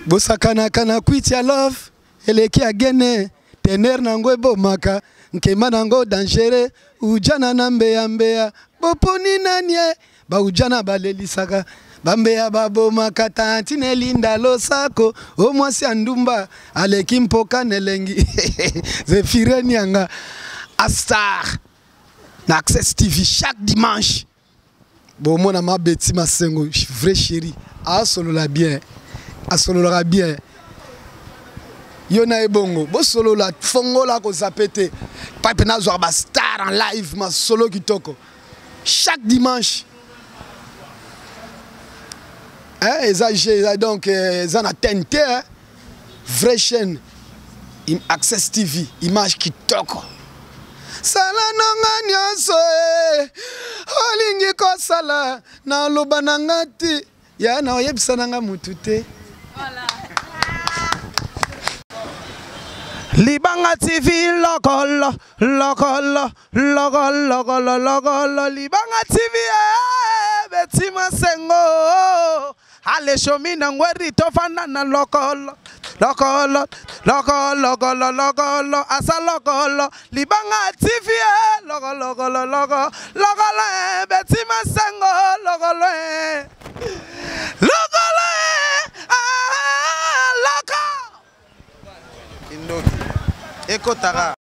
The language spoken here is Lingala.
Bosakanaka na kwiti ya love eleki ya gene tener nango ebomaka nkema nango dangereux ujana na mbeya mbeya boponi nani e baujana balelisaka bambeya babomaka tantine elinda losako o mwasi ya ndumba aleki mpoka na elengi zefireni yanga astar na access tv chaque dimanche bomona ma Betty Masengo vrai chérie asolola bien asololaka bien yo na ye bongo bosolola fongola kozape te pape nazwaka bastar en live masolo kitoko chaque dimanche eh, eza eza donc eh, eza na tnt eh? vraie chaîne access tv image kitoko sala nanga nyonso eh. olingi kosala naloba na nga te ya na oyebisa na nga mutu te Libanga TV lokolo lokolo lokolo lokolo lokolo Libanga TV eh, Betty Masengo aleshomi na ngweri tofanda na lokolo lokolo lokolo lokolo lokolo asa lokolo libanga TV eh, lokolo lokolo lokolo lokolo eh, Betty Masengo lokolo eh. lokolo eh, ah, loko kindoki ekotaka.